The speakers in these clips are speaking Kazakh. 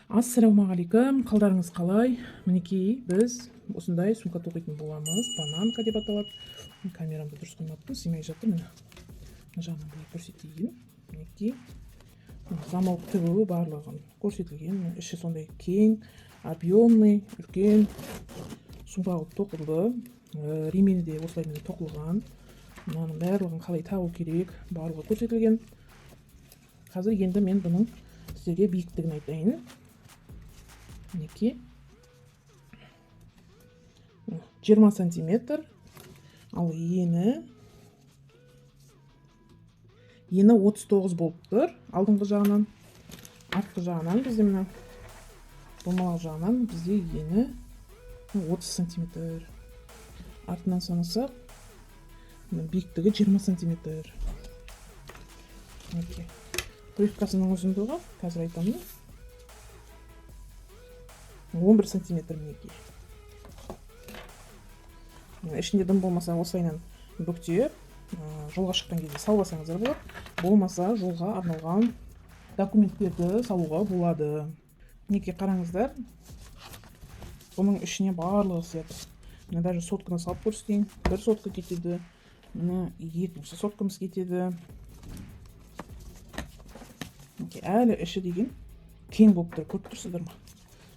Ассалаумағалейкум, қалдарыңыз қалай? Мінекей, біз осындай сумка тоқитын боламыз. Бананка деп аталады. Камерамды дұрыс қоймаппын, сыймай жатыр. Міне, мына жағынан былай көрсетейін. Мінекей, замок тігуі барлығын көрсетілген. Міне, іші сондай кең, объемный, үлкен сумка қылып тоқылды. Ремені де осылай, міне, тоқылған. Мынаның барлығын қалай тағу керек, барлығы көрсетілген. Қазір енді мен бұның сіздерге биіктігін айтайын. Мінекей, 20 сантиметр, ал ені 39 болып тұр алдыңғы жағынан. Артқы жағынан бізде, мына домалақ жағынан бізде ені 30 сантиметр. Артынан санасақ, мына биіктігі 20 сантиметр. Мінекей, прививкасының ұзындығы қазір айтамын, 11 сантиметр. Мінекей, мына ішінде дым болмаса, осылайынан бүктеп, жолға шыққан кезде салып алсаңыздар болады, болмаса жолға арналған документтерді салуға болады. Мінекей, қараңыздар, бұның ішіне барлығы сияды. Мына даже сотканы салып көрсетейін. Бір сотка кетеді, мына екінші соткамыз кетеді. Мінекей, әлі іші деген кең болып тұр, көріп тұрсыздар ма?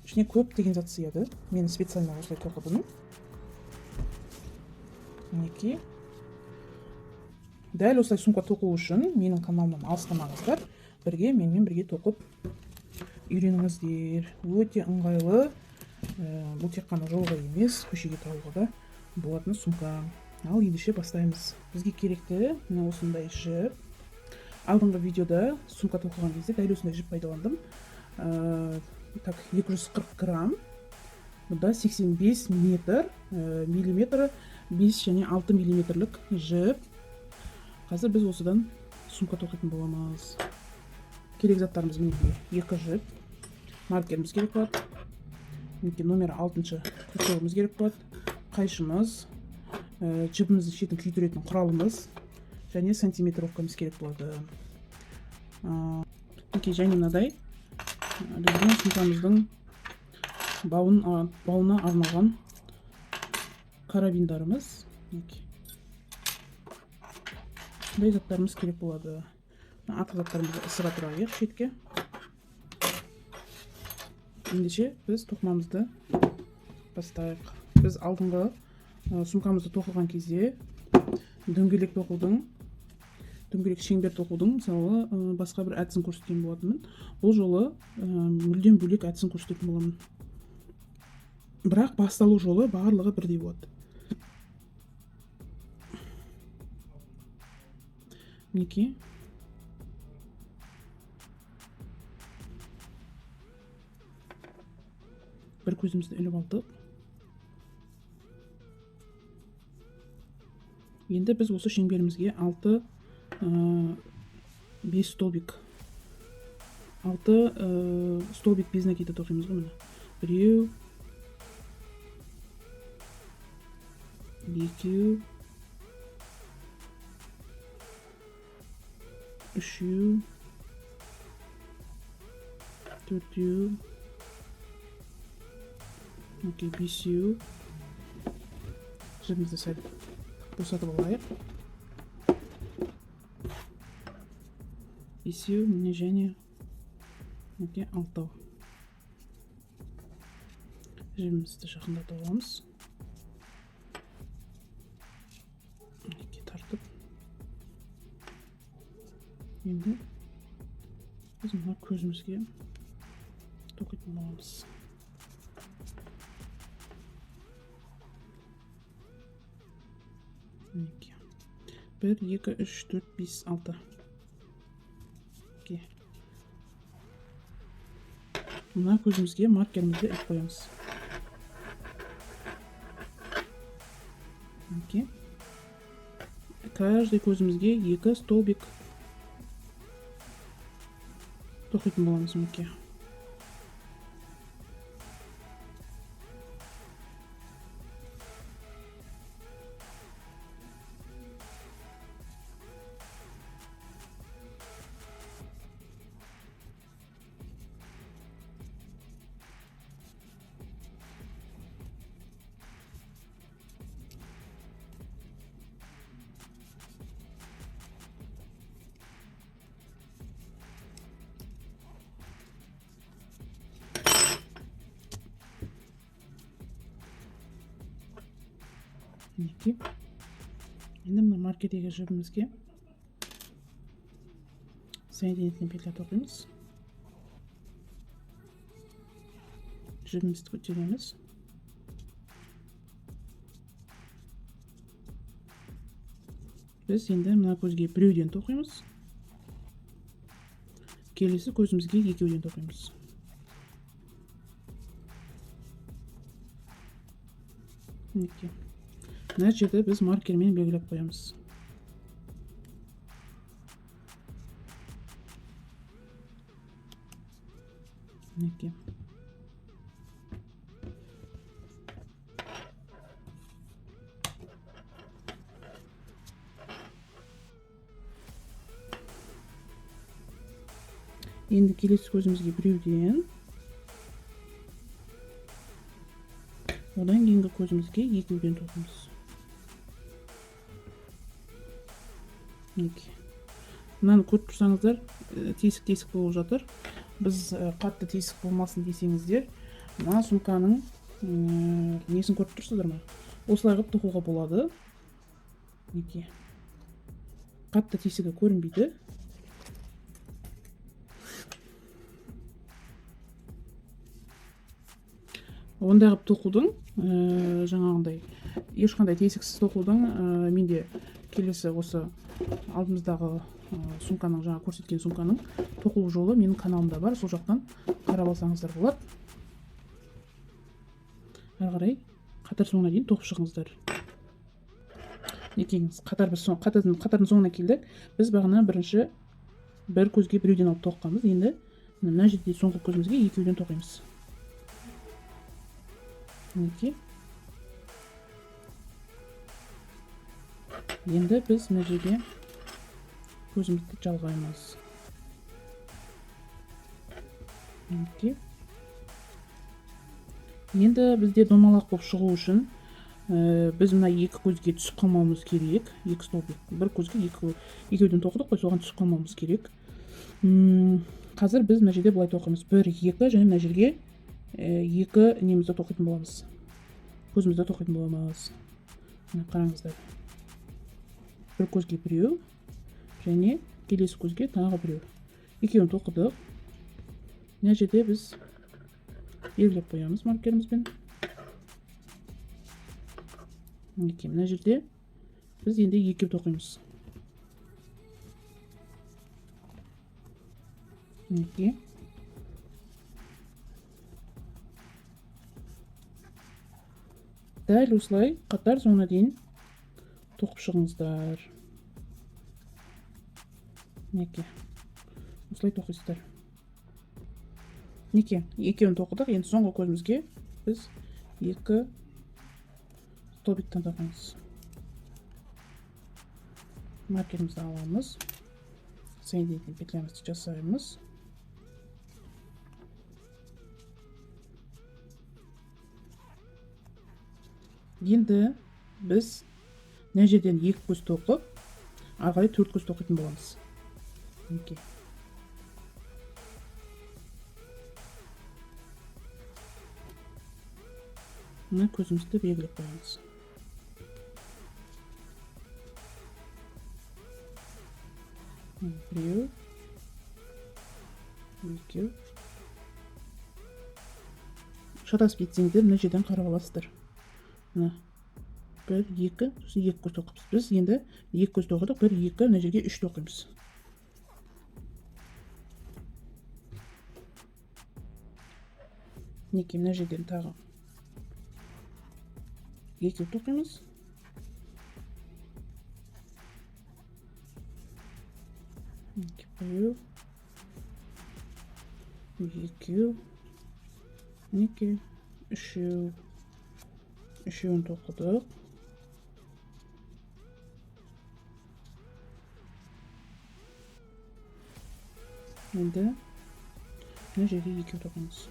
Ішіне көптеген зат сыяды. Мен специально осылай тоқыдым. Мінекей, дәл осылай сумка тоқу үшін менің каналымнан алыстамаңыздар, бірге менімен бірге тоқып үйреніңіздер. Өте ыңғайлы. Бұл тек қана жолға емес, көшеге тағуға да болатын сумка. Ал ендеше бастаймыз. Бізге керекті мына осындай жіп. Алдыңғы видеода сумка тоқыған кезде дәл осындай жіп пайдаландым. Так, 240 грамм, бұнда 85 метр, миллиметрі 5 және 6 миллиметрлік жіп. Қазір біз осыдан сумка тоқитын боламыз. Керек заттарымыз: мінекей, екі жіп, маркеріміз керек болады, мінекей, номер алтыншы крючогымыз керек болады, қайшымыз, жібіміздің шетін күйдіретін құралымыз және сантиметровкамыз керек болады. Мінекей, және мынадай біздің сумкамыздың бауына арналған карабиндарымыз. Мінекей, осындай заттарымыз керек болады. Мына артық заттарымызды ысыра тұрайық шетке. Ендеше біз тоқымамызды бастайық. Біз алдыңғы сумкамызды тоқыған кезде дөңгелек тоқудың, дөңгелек шеңбер тоқудың, мысалы, басқа бір әдісін көрсеткен болатынмын. Бұл жолы мүлдем бөлек әдісін көрсететін боламын, бірақ басталу жолы барлығы бірдей болады. Мінекей, бір көзімізді іліп алдық. Енді біз осы шеңберімізге алты, бес столбик, алты столбик без накида тоқимыз ғой. Міне, біреу, екеу, үшеу, төртеу, мінекей, бесеу. Жібімізді сәл босатып алайық. Бесеу, міне, және мінекей, алтау. Жібімізді жақындатып аламыз, мінекей, тартып. Енді біз мына көзімізге тоқитын боламыз. Мінекей, бір, екі, үш, төрт, бес, алты. Мінекей, мына көзімізге маркерімізді іліп қоямыз. Мінекей, каждый көзімізге екі столбик тоқитын боламыз. Мінекей. Мінекей, енді мына маркердегі жібімізге соединительный петля тоқимыз. Жібімізді көтереміз. Біз енді мына көзге біреуден тоқимыз, келесі көзімізге екеуден тоқимыз. Мінекей, мына жерді біз маркермен белгілеп қоямыз. Мінекей, енді келесі көзімізге біреуден, одан кейінгі көзімізге екеуден тоқимыз. Мінекей, мынаны көріп тұрсаңыздар, тесік-тесік болып жатыр. Біз қатты тесік болмасын десеңіздер, мына сумканың несін көріп тұрсыздар ма? Осылай қылып тоқуға болады. Мінекей, қатты тесігі көрінбейді. Ондай қылып тоқудың, жаңағындай ешқандай тесіксіз тоқудың, менде келесі осы алдымыздағы, сумканың, жаңа көрсеткен сумканың тоқылу жолы менің каналымда бар, сол жақтан қарап алсаңыздар болады. Әрі қарай қатар соңына дейін тоқып шығыңыздар. Мінекейіңіз, қатар біз қатардың соңына келдік. Біз бағана бірінші бір көзге біреуден алып тоққанбыз. Енді мына жерде соңғы көзімізге екеуден тоқимыз. Мінекей. Енді біз мына жерге көзімізді жалғаймыз. Мінекей. Енді бізде домалақ болып шығу үшін, біз мына екі көзге түсіп қалмауымыз керек. Екі столбик, бір көзге екеуден тоқыдық қой, соған түсіп қалмауымыз керек. Қазір біз мына жерде былай тоқимыз. 1, 2 және мына жерге, екі немізді тоқитын боламыз. Көзімізді тоқитын боламыз. Мына қараңыздар. Бір көзге біреу және келесі көзге тағы біреу. Екеуін тоқыдық. Мына жерде біз белгілеп қоямыз маркерімізбен. Мінекей, мына жерде біз енді екеу тоқимыз. Мінекей. Дәл осылай қатар соңына дейін тоқып шығыңыздар. Мінекей. Осылай тоқисыздар. Мінекей, екеуін тоқыдық. Енді соңғы көзімізге біз екі столбиктен тоқимыз. Маркерімізді аламыз. Соединительный петлямызды жасаймыз. Енді біз мына жерден екі көз тоқып, ары қарай төрт көз тоқитын боламыз. Мінекей. Мына көзімізді белгілеп қоямыз. Біреу, екеу. Шатасып кетсеңіздер, мына жерден қарап аласыздар. Мына бір, екі, сосын екі көз тоқыппыз. Біз енді екі көз тоқыдық, бір, екі, мына жерге үш тоқимыз. Мінекей, мына жерден тағы екеу тоқимыз. Біреу, екеу, мінекей, үшеу. Үшеуін тоқыдық. Енді мына жерге екеу тоқимыз.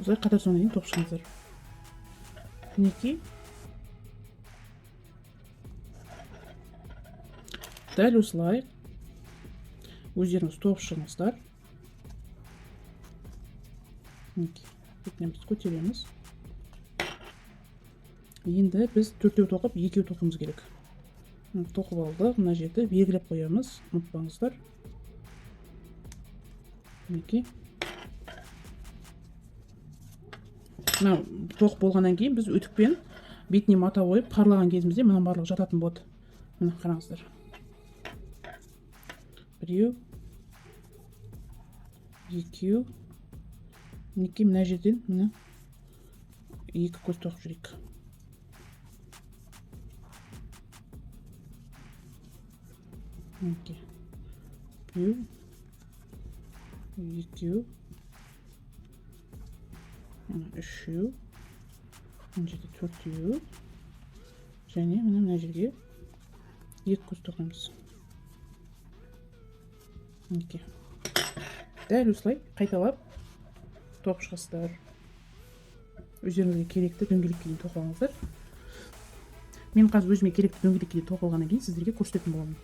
Осылай қатар соңына дейін тоқып шығыңыздар. Мінекей, дәл осылай өздеріңіз тоқып шығыңыздар. Мінекей, петлямызды көтереміз. Енді біз төртеу тоқып, екеу тоқуымыз керек. Тоқып алдық, мына жерді белгілеп қоямыз, ұмытпаңыздар. Мінекей. Мынау тоқып болғаннан кейін біз үтікпен бетіне мата қойып парлаған кезімізде мынаның барлығы жататын болады. Мына қараңыздар. Біреу, екеу, мінекей мына жерден мына екі көз тоқып жүрейік. Мінекей. Біреу, екеу, мына үшеу, мына жерде төртеу, және мына жерге екі көз тоқимыз. Мінекей. Дәл осылай қайталап тоқып шығасыздар. Өздеріңізге керекті дөңгелекке дейін тоқып алыңыздар. Мен қазір өзіме керекті дөңгелекке дейін тоқып алғаннан кейін сіздерге көрсететін боламын.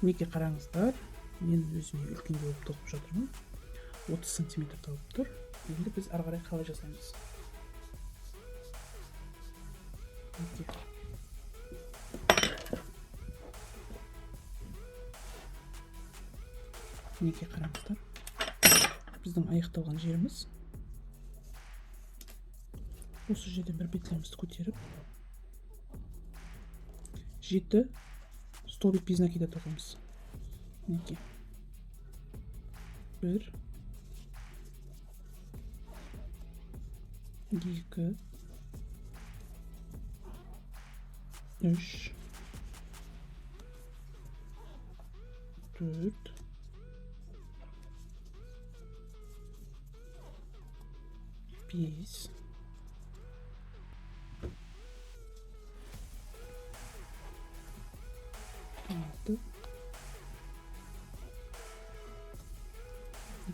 Мінекей қараңыздар, мен өзіме үлкен болып тоқып жатырмын. 30 сантиметр тауып тұр. Енді біз ары қарай қалай жасаймыз? Мінекей. Мінекей қараңыздар. Біздің аяқталған жеріміз. Осы жерден бір петлямызды көтеріп, 7 столбик без накида тоқимыз. Мінекей. 1, 2, 3, 4, 5, 6,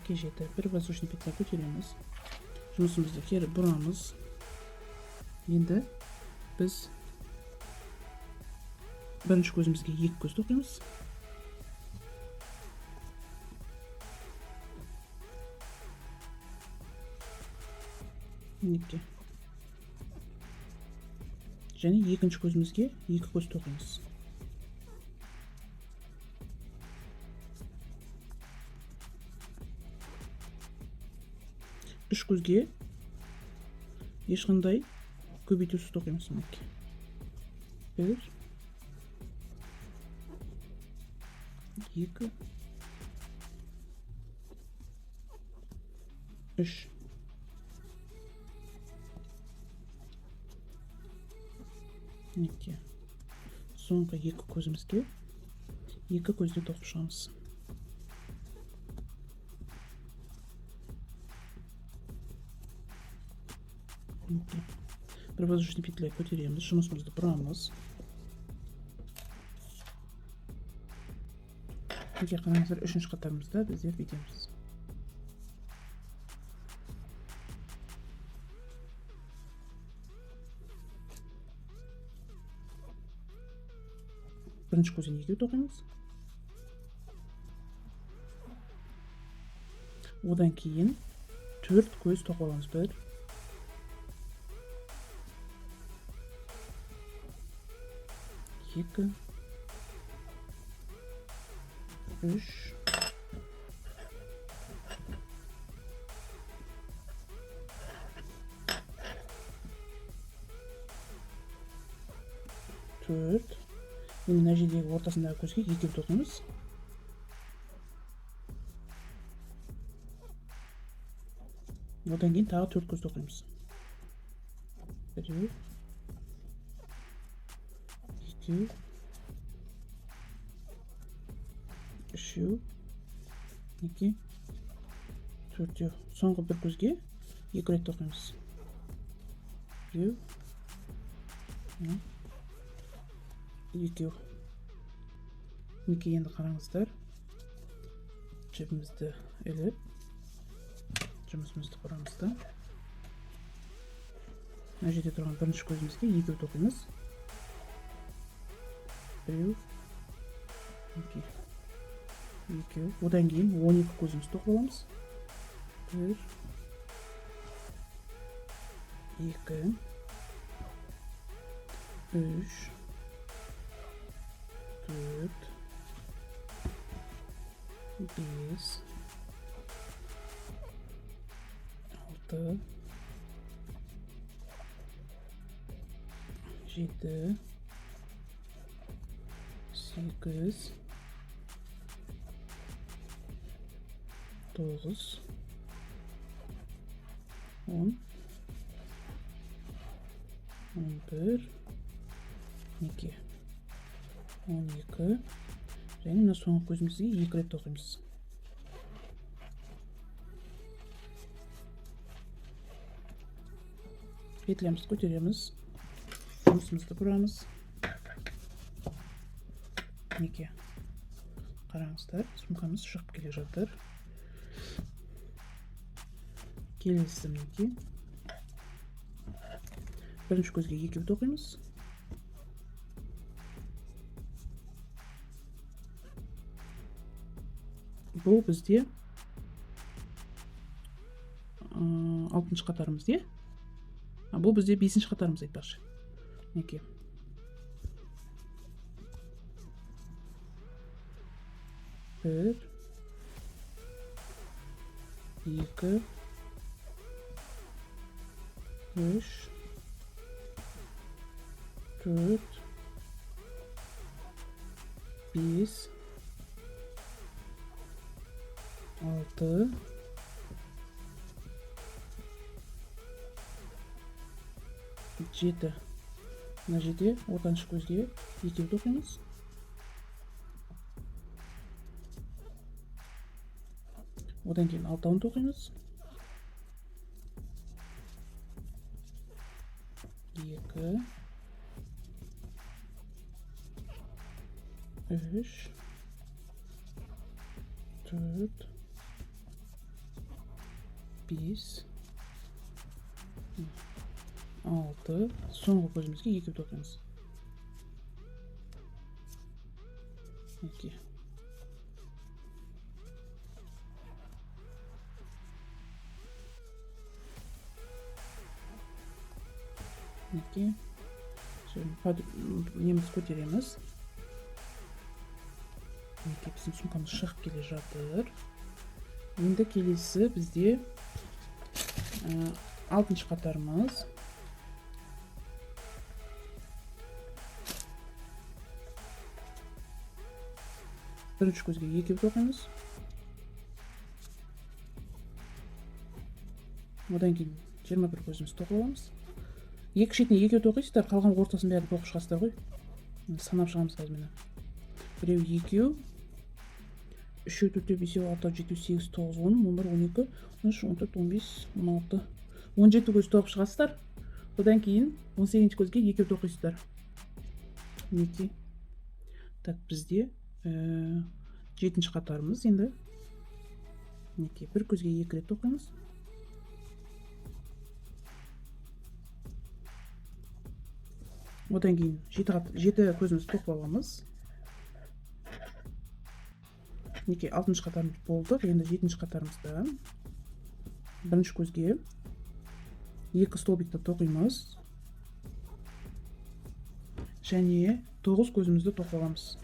2, 7. Бір воздушный петля көтереміз. Жұмысымызды кері бұрамыз. Енді біз бірінші көзімізге екі көз тоқимыз. Мінекей. Және екінші көзімізге екі көз тоқимыз. Үш көзге ешқандай көбейтусіз тоқимыз. Мінекей. 1, 2, 3. Мінекей. Соңғы екі көзімізге екі көзден тоқып шығамыз. Мінекей. Бір воздушный петля көтереміз, жұмысымызды бұрамыз. Мінекей қараңыздар, үшінші қатарымызда біздер бүйтеміз. Бірінші көзден екеу тоқимыз. Одан кейін 4 көз тоқып аламыз. 1, 2, 3, 4. Енді мына жердегі ортасындағы көзге екеу тоқимыз. Одан кейін тағы 4 көз тоқимыз. 1, 2, 3, 2, 4. Соңғы бір көзге екі рет тоқимыз. 1, 2. Мінекей, енді қараңыздар, жібімізді іліп жұмысымызды құрамыз да. Мына жерде тұрған бірінші көзімізге екеу тоқимыз. Біреу, екі, екеу. Одан кейін 12 көзімізді тоқып аламыз. 1, 2, 3, 4, 5, 6, 7, 8, 9, 10, 11, 2, 12 және мына соңғы көзімізге 2 рет тоқимыз. Петлямызды көтереміз, жұмысымызды бұрамыз. Мінекей, қараңыздар, сумкамыз шығып келе жатыр. Келесі мінекей бірінші көзге екеу тоқимыз. Бұл бізде 6-шы қатарымыз, иә? Бұл бізде 5-ші қатарымыз айтпақшы. Мінекей. 1, 2, 3, 4, 5, 6, 7. Мына жерде ортаншы көзге екеу тоқимыз. Одан кейін алтауын тоқимыз. 2, 3, 4, 5, 6. Соңғы көзімізге екеу тоқимыз. Мінекей. Мінекей. Неміз көтереміз. Мінекей, біздің сумкамыз шығып келе жатыр. Енді келесі бізде 6-шы қатарымыз. Бірінші көзге екеу тоқимыз. Одан кейін 21 көзімізді тоқып аламыз. Екі шетіне екеу тоқисыздар, қалған ортасын бәрін тоқып шығасыздар ғой. Санап шығамыз қазір міне. Біреу, екеу, үшеу, төртеу, бесеу, алтау, жетеу, сегіз, тоғыз, он, он бір, он екі, он үш, он төрт, он бес, он алты, он жеті көз тоқып шығасыздар. Одан кейін 18-ші көзге екеу тоқисыздар. Мінекей. Так, бізде 7-ші қатарымыз енді. Мінекей, бір көзге екі рет тоқимыз. Одан кейін 7 көзімізді тоқып аламыз. Мінекей, 6-шы қатарымыз болды. Енді 7-ші қатарымызда бірінші көзге 2 столбикті тоқимыз. Және 9 көзімізді тоқып аламыз.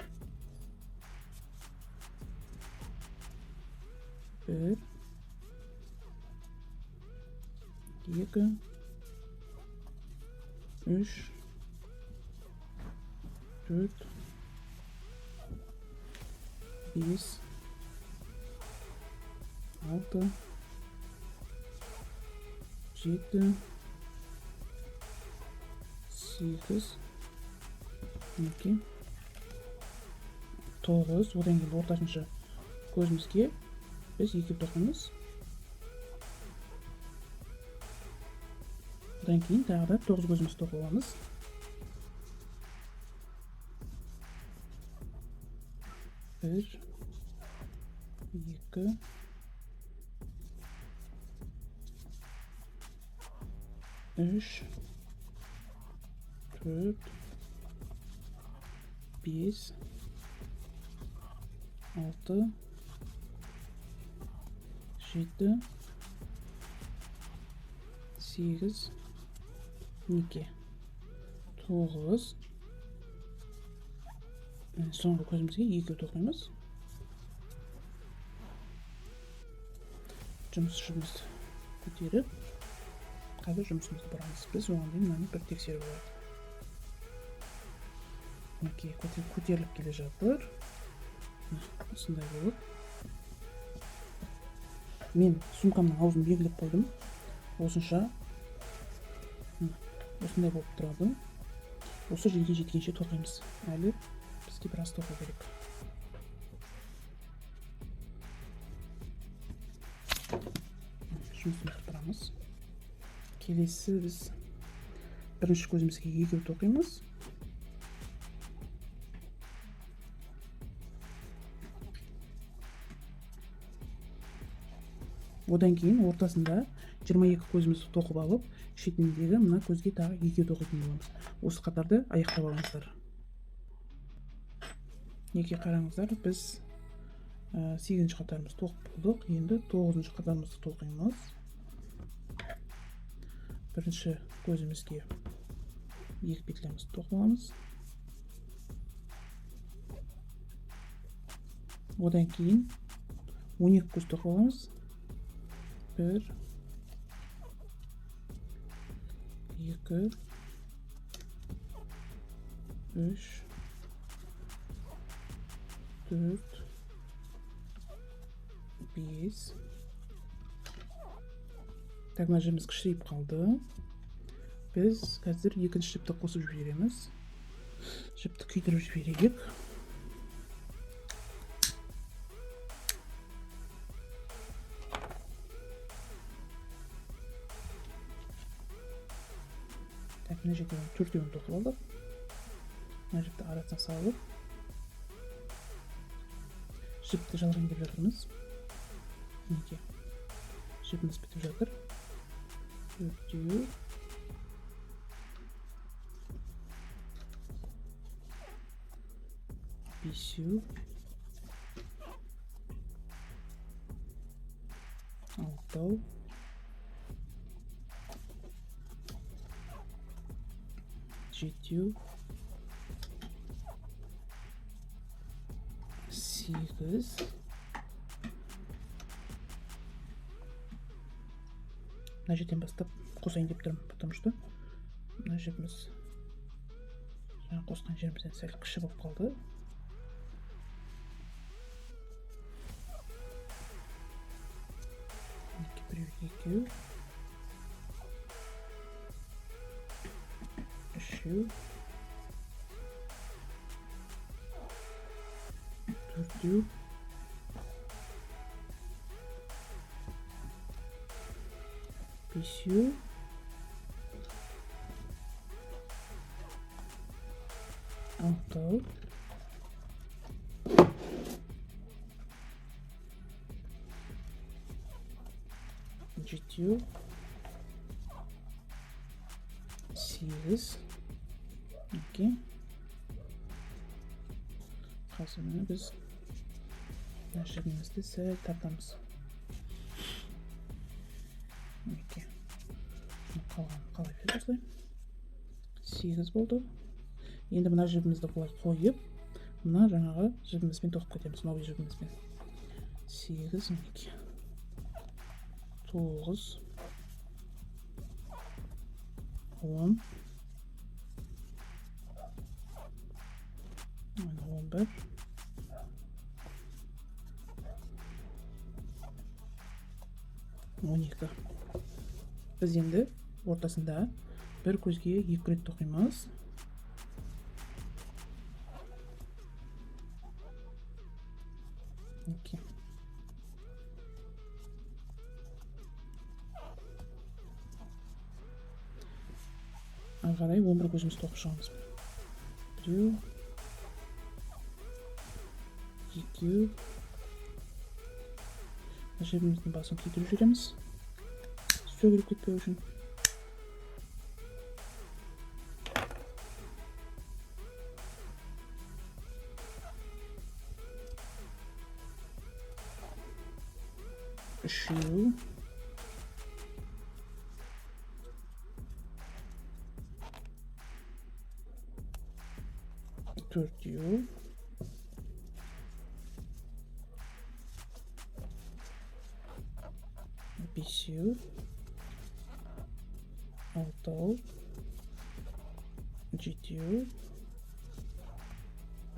1, 2, 3, 4, 5, 6, 7, 8, мінекей, 9. Одан кейін ортасыншы көзімізге біз екеу тоқимыз. Одан кейін тағы да 9 көзімізді тоқып аламыз. 1, 2, 3, 4, 5, 6, 7, 8, мінекей 9. Соңғы көзімізге 2 тоқимыз. Жұмыс жібімізді көтеріп, қазір жұмысымызды бұрамыз. Біз оған дейін мынаны бір тексеріп алайық. Мінекей, көтеріліп келе жатыр. Осындай болып. Мен сумкамның аузын белгілеп қойдым. Осынша осындай болып тұрады. Осы жерге жеткенше тоқимыз. Әлі бізге біраз тоқу керек. Жұмысымызды бұрамыз. Келесі біз бірінші көзімізге екеу тоқимыз. Одан кейін ортасында 22 көзімізді тоқып алып, шетіндегі мына көзге тағы екеу тоқитын боламыз. Осы қатарды аяқтап алыңыздар. Неге қараңыздар, біз 8-ші қатарымызды тоқып болдық. Енді 9-шы қатарымызды тоқимыз. Бірінші көзімізге екі петлямызды тоқып аламыз. Одан кейін 12 көз тоқып аламыз. 1, 2, 3, 4, 5. Так, мына жібіміз кішірейіп қалды. Біз қазір екінші жіпті қосып жібереміз. Жіпті күйдіріп жіберейік. Так, мына жерде төртеуін тоқып алдық. Мына жіпті арасына салып, жіпті жалғайын деп жатырмыз. Мінекей, жіпіміз бітіп жатыр. Төртеу. Бесеу. Алтау. Жетеу. 8. Мына жерден бастап қосайын деп тұрмын, потому что мына жібіміз жаңа қосқан жерімізден сәл кіші болып қалды. Екі, біреу, екеу, үшеу, төртеу, бесеу, алтау, жетеу, 8. Окей. Қазір міне біз мына жібімізді сәл тартамыз. Окей. Қалған қалай береді осылай. 8 болды. Енді мына жібімізді былай қойып, мына жаңағы жібімізбен тоқып кетеміз, новый жібімізбен. 8, мінекей. 9, 10, 11, 12. Біз енді ортасында бір көзге екі рет тоқимыз. Окей. Ары қарай 11 көзіміз тоқып шығамыз. Біреу, екеу. Жібіміздің басын күйдіріп жібереміз. Сөгіліп кетпеу үшін. Үшеу. Төртеу. Бесеу. Алтау. Жетеу.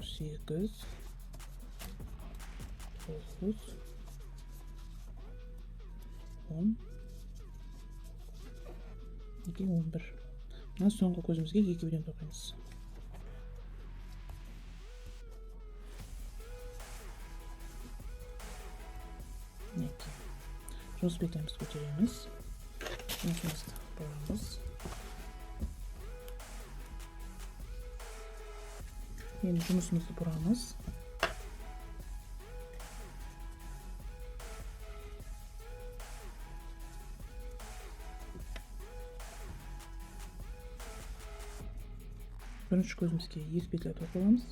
8, 9, 10, 11. Мына соңғы көзімізге екеуден тоқимыз. Мінекей. Жұмыс петлямызды көтереміз. Жұмысымызды бұрамыз. Енді жұмысымызды бұрамыз. Бірінші көзімізге 2 петля тоқып аламыз.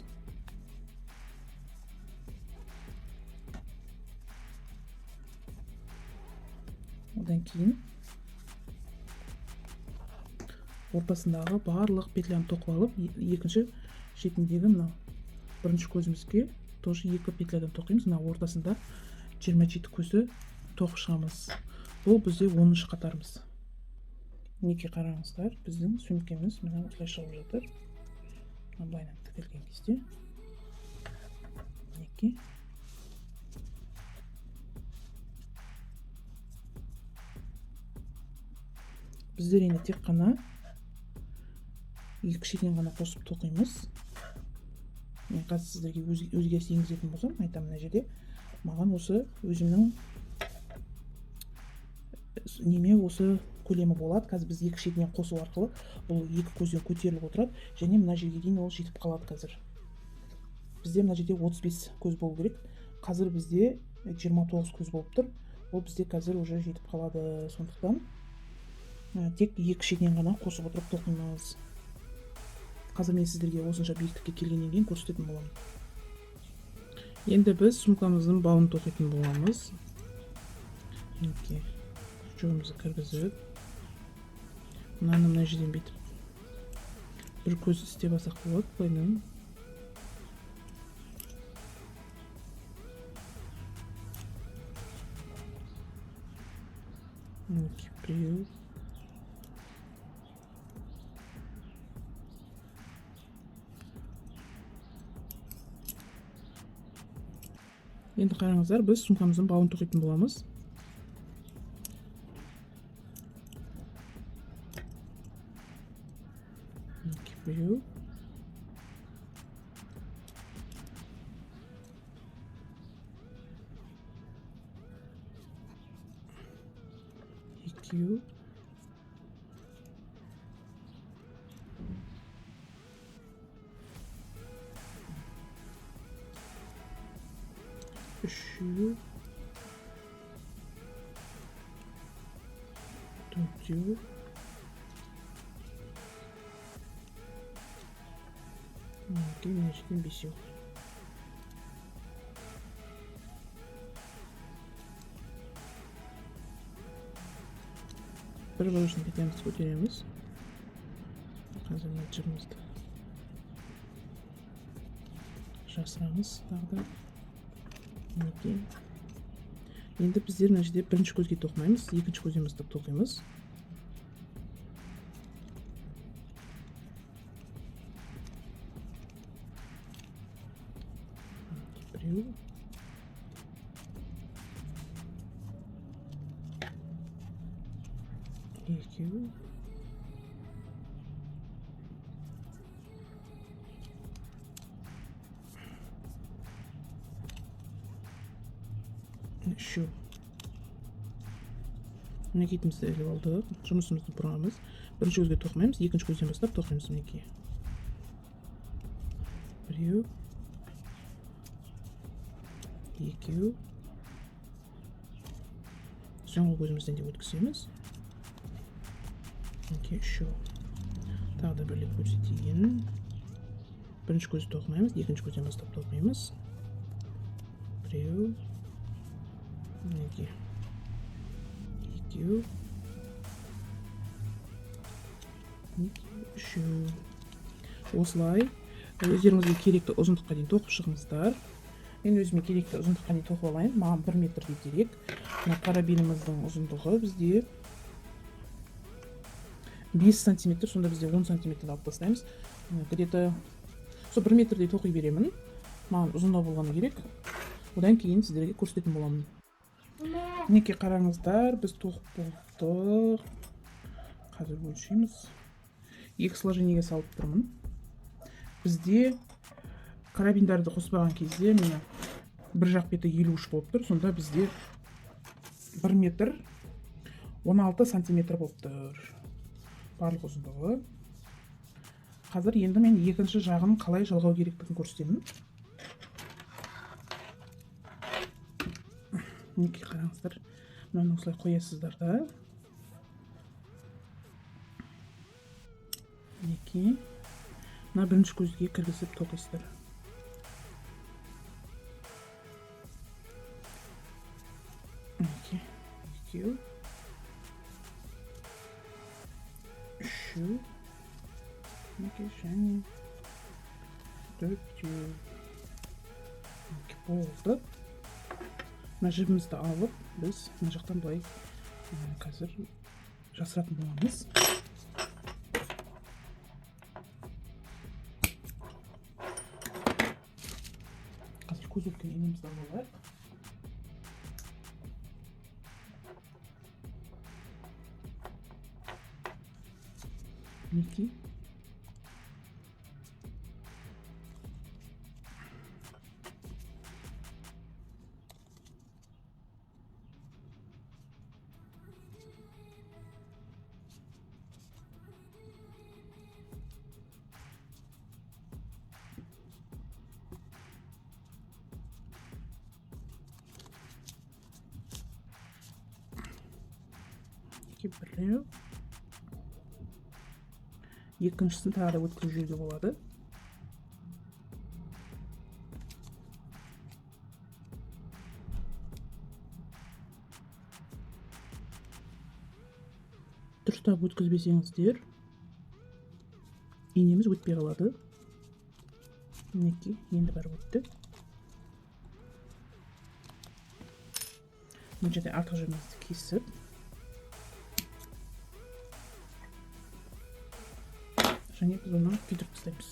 Одан кейін ортасындағы барлық петляны тоқып алып, екінші шетіндегі мынау бірінші көзімізге тоже 2 петлядан тоқимыз. Мына ортасында 27 көзді тоқып шығамыз. Бұл бізде 10-шы қатарымыз. Мінекей қараңыздар, біздің сөмкеміз мына осылай шығып жатыр. Мына былайынан тігілген кезде мінекей. Біздер енді тек қана екі шетінен ғана қосып тоқимыз. Мен қазір сіздерге өзгеріс енгізетін болсам, айтамын мына жерде маған осы өзімнің неме осы көлемі болады. Қазір біз екі шетінен қосу арқылы бұл екі көзден көтеріліп отырады және мына жерге дейін ол жетіп қалады қазір. Бізде мына жерде 35 көз болу керек. Қазір бізде 29 көз болып тұр. Ол бізде қазір уже жетіп қалады. Сондықтан тек екі шетінен ғана қосып отырып тоқимыз. Қазір мен сіздерге осынша биіктікке келгеннен кейін көрсететін боламын. Енді біз сумкамыздың бауын тоқитын боламыз. Мінекей, крючогымызды кіргізіп, мынаны мына жерден бүйтіп бір көз істеп алсақ болады былайынан. Мінекей, біреу. Енді қараңыздар, біз сумкамыздың бауын тоқитын боламыз. Мінекей, біреу. Екеу. Үшеу. Төртеу. Мінекей, мына жерден бесеу. Бір воздушный петлямызды көтереміз. Қазір мына жібімізді жасырамыз тағы да. Мінекей. Енді біздер мына жерде бірінші көзге тоқымаймыз, екінші көзден бастап тоқимыз. Біреу. Екеу. Үшеу. Мінекей, итімізді іліп алдық. Жұмысымызды бұрамыз. Бірінші көзге тоқымаймыз, екінші көзден бастап тоқимыз. Мінекей. Біреу. Екеу. Соңғы көзімізден де өткіземіз. Мінекей, үшеу. Тағы да бір рет көрсетейін. Бірінші көзді тоқымаймыз, екінші көзден бастап тоқимыз. Біреу. Мінекей. Екеу, мінекей, үшеу. Осылай өздеріңізге керекті ұзындыққа дейін тоқып шығыңыздар. Мен өзіме керекті ұзындыққа дейін тоқып алайын. Маған 1 метрдей керек. Мына карабиніміздің ұзындығы бізде 5 сантиметр, сонда бізде 10 сантиметрді алып тастаймыз. Где-то сол 1 метрдей тоқи беремін. Маған ұзындау болғаны керек. Одан кейін сіздерге көрсететін боламын. Мінекей, қараңыздар, біз тоқып болдық. Қазір өлшейміз. 2 сложениеге салып тұрмын. Бізде карабиндарды қоспаған кезде міне бір жақ беті 53 болып тұр. Сонда бізде 1 метр 16 сантиметр болып тұр барлық ұзындығы. Қазір енді мен екінші жағын қалай жалғау керектігін көрсетемін. Мінекей, қараңыздар, мынаны осылай қоясыздар да. Мінекей, мына бірінші көзге кіргізіп тоқисыздар. Мінекей, екеу, үшеу, мінекей, және төртеу. Мінекей, болды. Мына жібімізді алып, біз мына жақтан былай қазір жасыратын боламыз. Қазір көз өткен инемізді алып алайық. Мінекей. Біреу, екіншісін тағы да өткізіп жіберуге болады. Дұрыстап өткізбесеңіздер, инеміз өтпей қалады. Мінекей, енді барып өтті. Мына жерде артық жібімізді кесіп, және біз оны күйдіріп тастаймыз.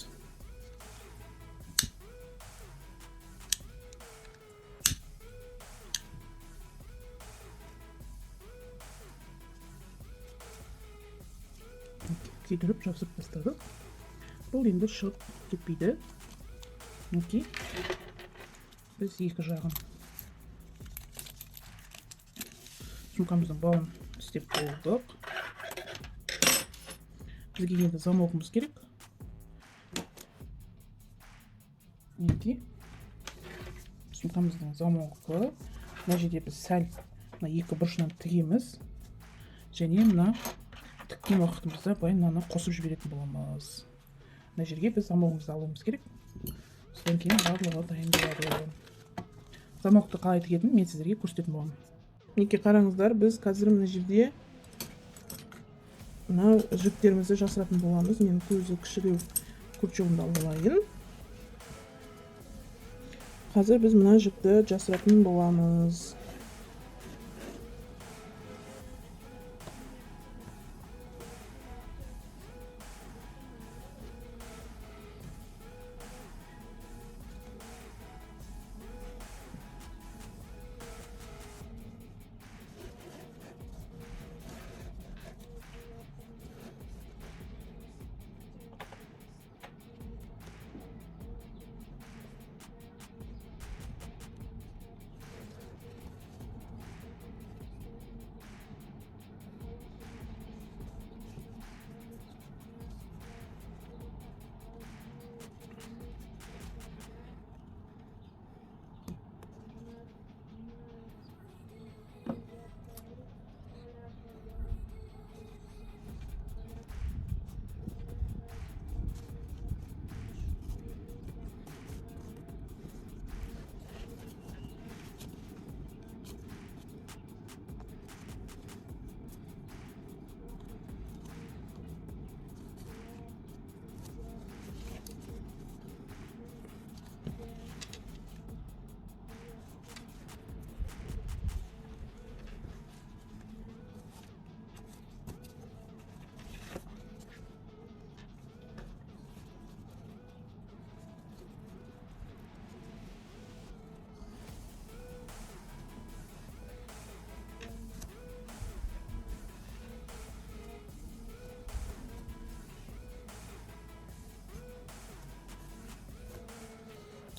Күйдіріп жабыстырып тастадық. Бұл енді шығып кетпейді. Мінекей, біз екі жағын сумкамыздың бауын істеп болдық. Бізге енді замогымыз керек. Мінекей, сумкамыздың замогы. Мына жерде біз сәл мына екі бұрышынан тігеміз. Және мына тіккен уақытымызда былай мынаны қосып жіберетін боламыз. Мына жерге біз замогымызды алуымыз керек. Содан кейін барлығы дайын болады. Замокты қалай тігетінін мен сіздерге көрсететін боламын. Мінекей, қараңыздар, біз қазір мына жерде мына жіптерімізді жасыратын боламыз. Мен көзі кішілеу крючогымды алып алайын. Қазір біз мына жіпті жасыратын боламыз.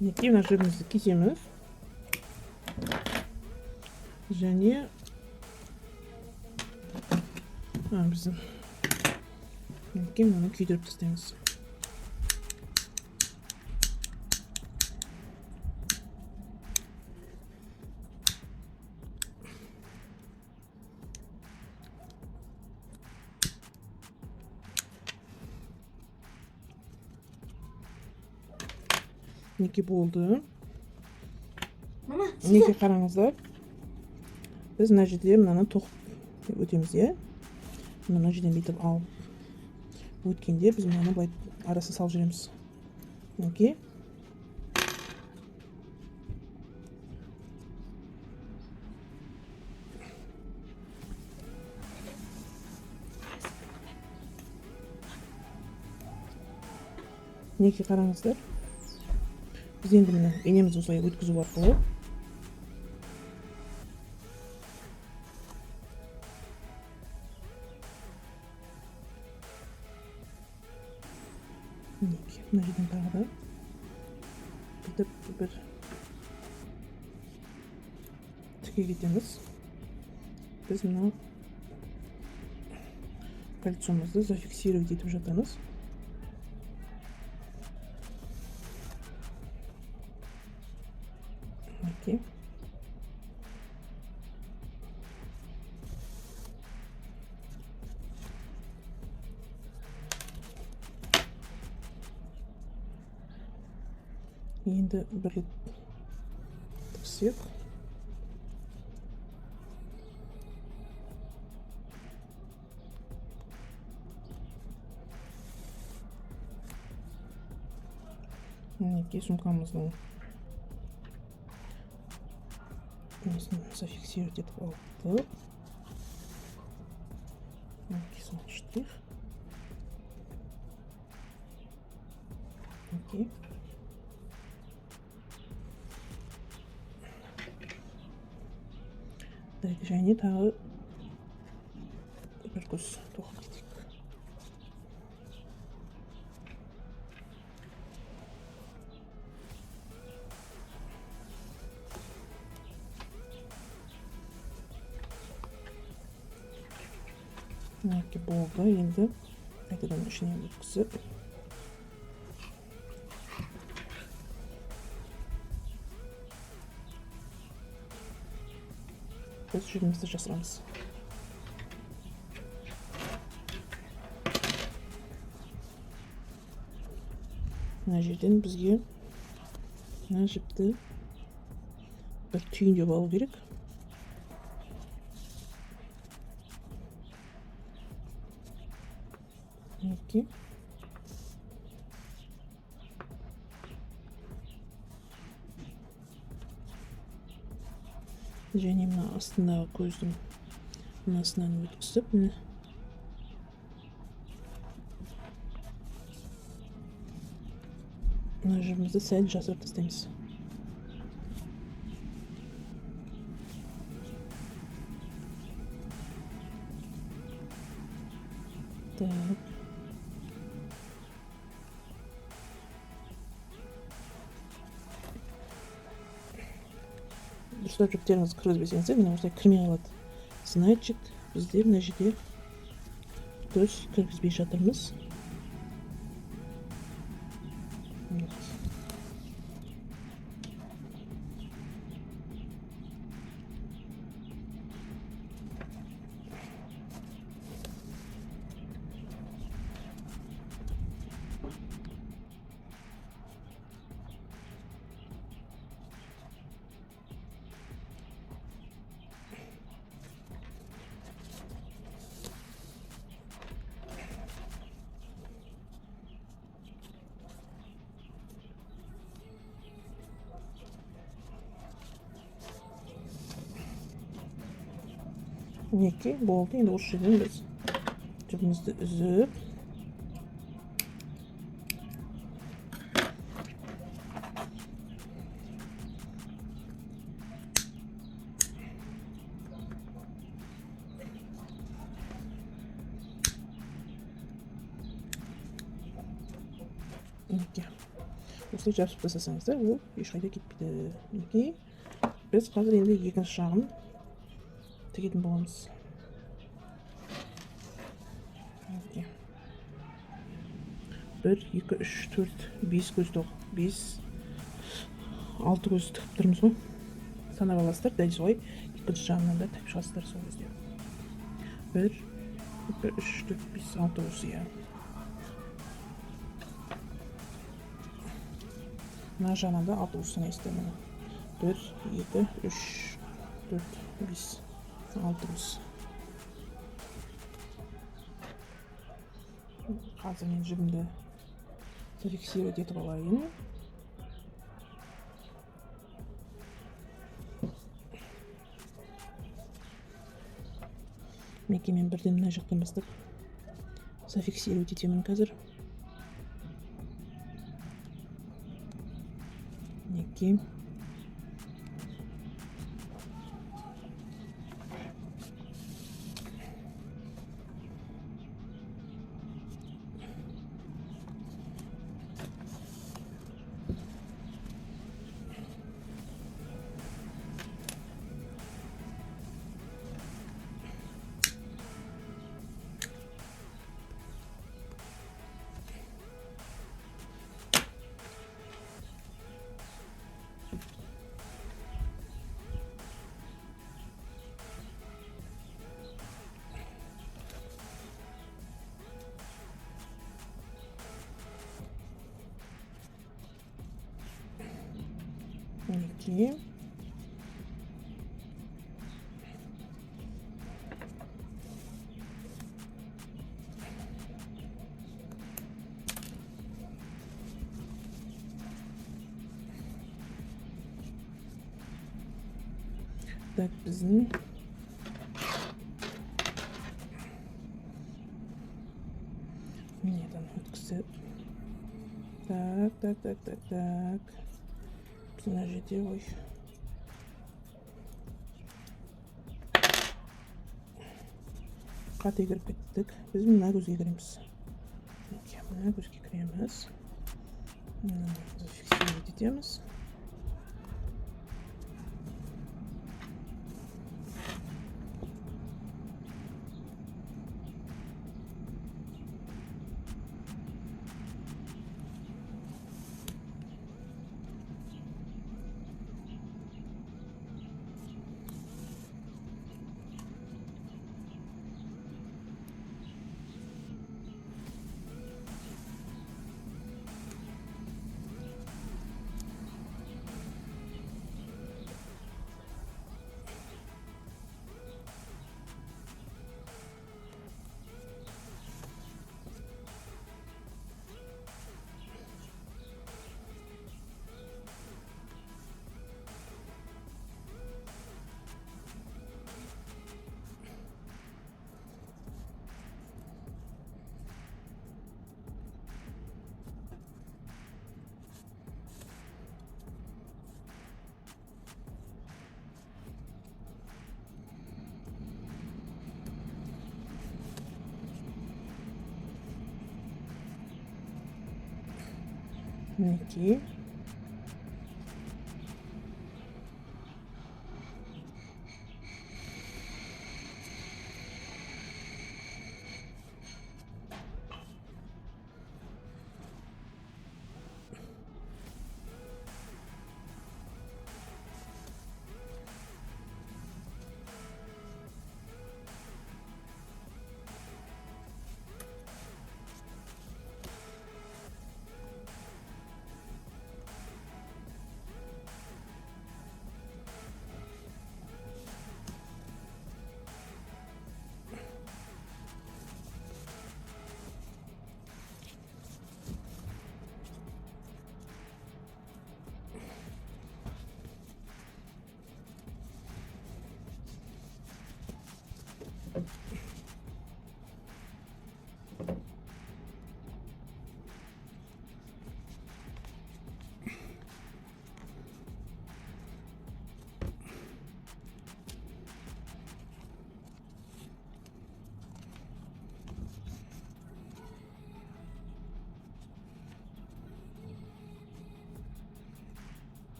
Мінекей, мына жібімізді кесеміз және біздің, мінекей, мынаны күйдіріп тастаймыз. Мінекей, болды. Мама, Мінекей, қараңыздар, біз мына жерде мынаны тоқып өтеміз, иә. Мына жерден бүйтіп алып өткенде, біз мынаны былай арасына салып жібереміз. Мінекей, мінекей, қараңыздар, біз енді, міне, инемізді осылай өткізу арқылы, мінекей, мына жерден тағы да бүйтіп бір тіке кетеміз. Біз мына кольцомызды зафиксировать етіп жатырмыз. Мінекей, енді бір рет тіксек, мінекей, сумкамыздың несін зафиксировать етіп алдық. Мінекей, соңғы штрих. Мінекей. Так, және тағы бір көз тоқып кетейік. Мінекей, болды. Енді қайтадан ішіне өткізіп, біз жібімізді жасырамыз. Мына жерден бізге мына жіпті бір түйіндеп алу керек. Мінекей. Және мына астындағы көздің мынасынан өткізіп, міне, мына жібімізді сәл жасырып тастаймыз. Так. Дұрыстап жіптеріңізді кіргізбесеңіздер, міне, осылай кірмей қалады. Значит, біздер мына жерде дұрыс кіргізбей жатырмыз. Мінекей. Мінекей, болды. Енді осы жерден біз жібімізді үзіп, мінекей, Осылай жабысып тастасаңыздар, ол ешқайда кетпейді. Мінекей, біз қазір енді екінші жағын тігетін боламыз. Мінекей. 1, 2, 3, 4, 5 көз тоқ, 5, 6 көз тігіп тұрмыз ғой. Санап аласыздар, дәл солай екінші жағынан да тігіп шығасыздар сол кезде. 1, 2, 3, 4, 5, 6 көз, иә. Мына жағынан да 6 көз санайсыздар міне. 1, 2, 3, 4, 5, 6 көз. Қазір мен жібімді зафиксировать етіп алайын. Мінекей, мен бірден мына жақтан бастап зафиксировать етемін қазір. Мінекей. Мінекей. Так, біздің неден өткізіп. Так, так, так, так, так. Біз мына жерде, ой. Қате кіріп кеттік. Біз мына көзге кіреміз. Мінекей, мына көзге кіреміз. Мынаны зафиксировать етеміз. Мінекей.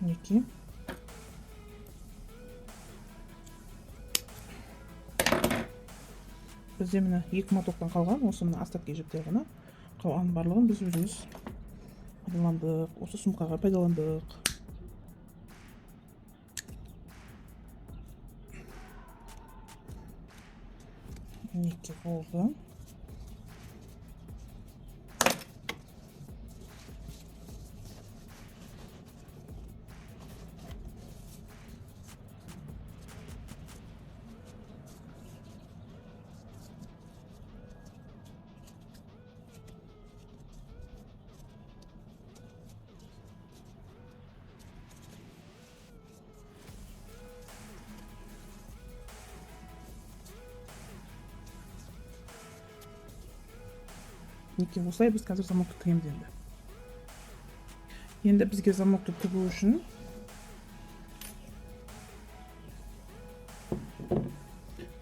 Мінекей, бізде міне екі мотоктан қалған осы мына остатки жіптер ғана, қалғанның барлығын біз өзіміз пайдаландық, осы сумкаға пайдаландық. Мінекей, болды. Мінекей, осылай біз қазір замокты тігеміз. Енді бізге замокты тігу үшін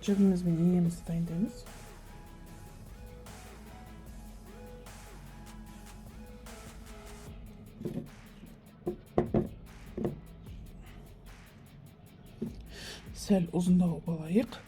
жібіміз бен инемізді дайындаймыз. Сәл ұзындау алайық.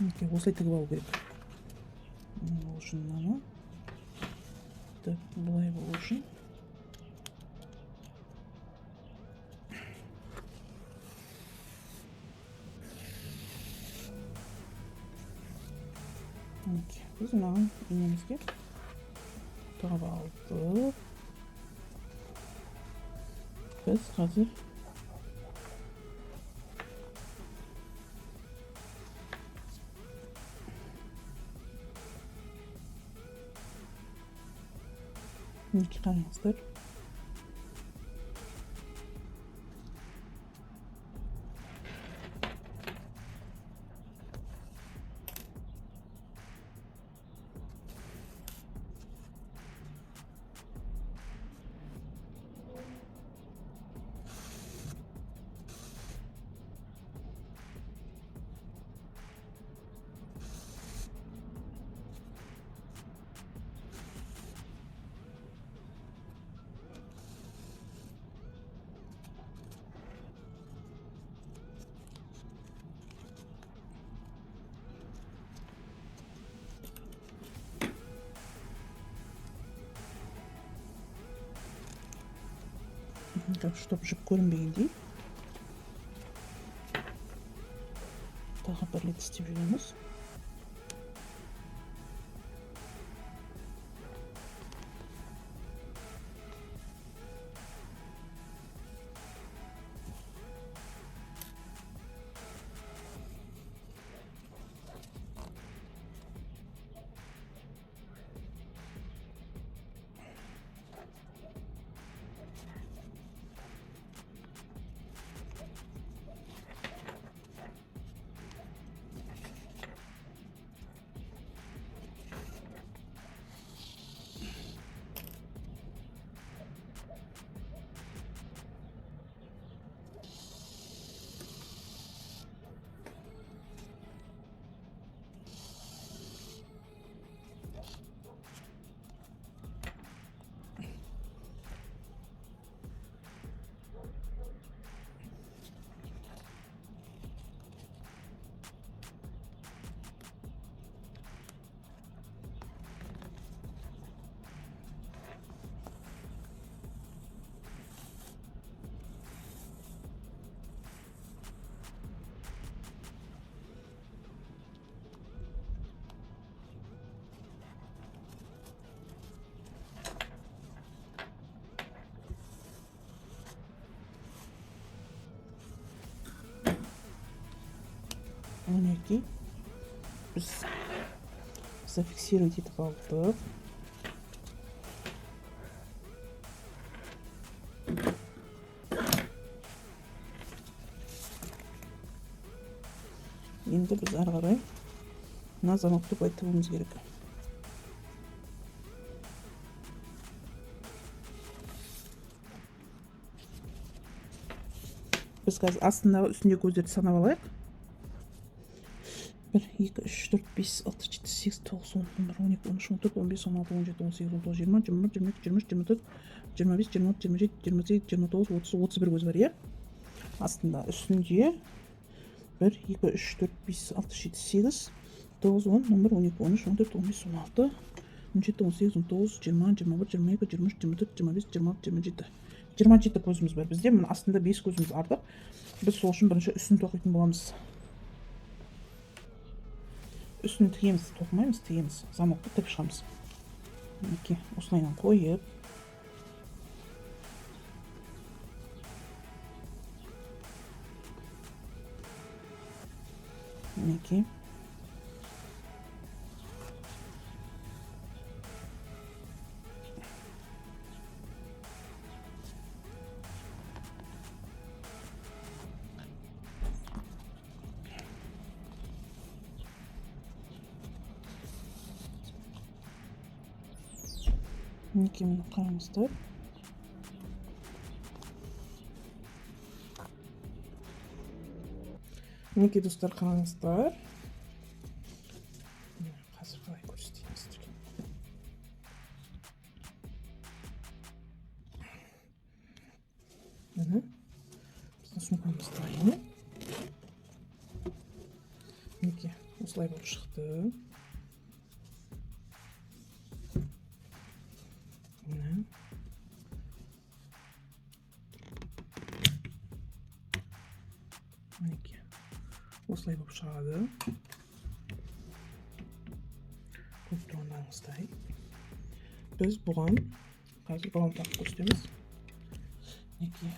Мінекей, осылай тігіп алу керек. Ол үшін мынаны былай болу үшін мінекей, біз мынаған инемізге тығып алдық. Біз қазір мінекей, қараңыздар, так, чтобы жіп көрінбегендей тағы бір рет істеп жүреміз. Мінекей, біз зафиксировать етіп алдық. Енді біз ары қарай мына замокты былай тігуіміз керек. Біз қазір астындағы, үстіндегі көздерді санап алайық. 1, 2, 3, 4, 5, 6, 7, 8, 9, 10, 11, 12, 13, 14, 15, 16, 17, 18, 19, 20, 21, 22, 23, 24, 25, 26, 27, 28, 29, 30, 31 көз бар, иә? Астында, үстінде 1, 2, 3, 4, 5, 6, 7, 8, 9, 10, 11, 12, 13, 14, 15, 16, 17, 18, 19, 20, 21, 22, 23, 24, 25, 26, 27. 27 көзіміз бар бізде. Мына астында 5 көзіміз артық. Біз сол үшін бірінші үстін тоқитын боламыз. Үстін тігеміз, тоқымаймыз, тігеміз. Замокты тігіп шығамыз. Мінекей, осылайынан қойып, мінекей. Мінекей, міне, қараңыздар. Мінекей, достар, қараңыздар. Міне, қазір қалай көрсетейін сіздерге. Міне, біздің сумкамыз дайын. Мінекей, осылай болып шықты. Міне. Мінекей, осылай болып шығады. Көріп тұрғандарыңыздай. Біз бұған қазір бауын тағып көрсетеміз. Мінекей.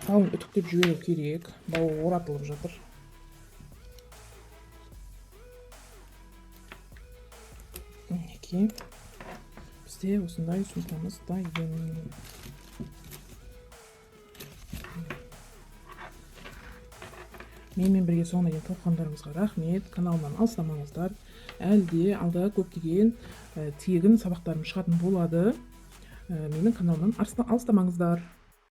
Бауын үтіктеп жіберу керек. Бауы оратылып жатыр. Мінекей, бізде осындай сумкамыз дайын. Менімен бірге соңына дейін тоқығандарыңызға рахмет. Каналымнан алыстамаңыздар. Әлі де алда көптеген тегін сабақтарым шығатын болады. Менің каналымнан алыстамаңыздар.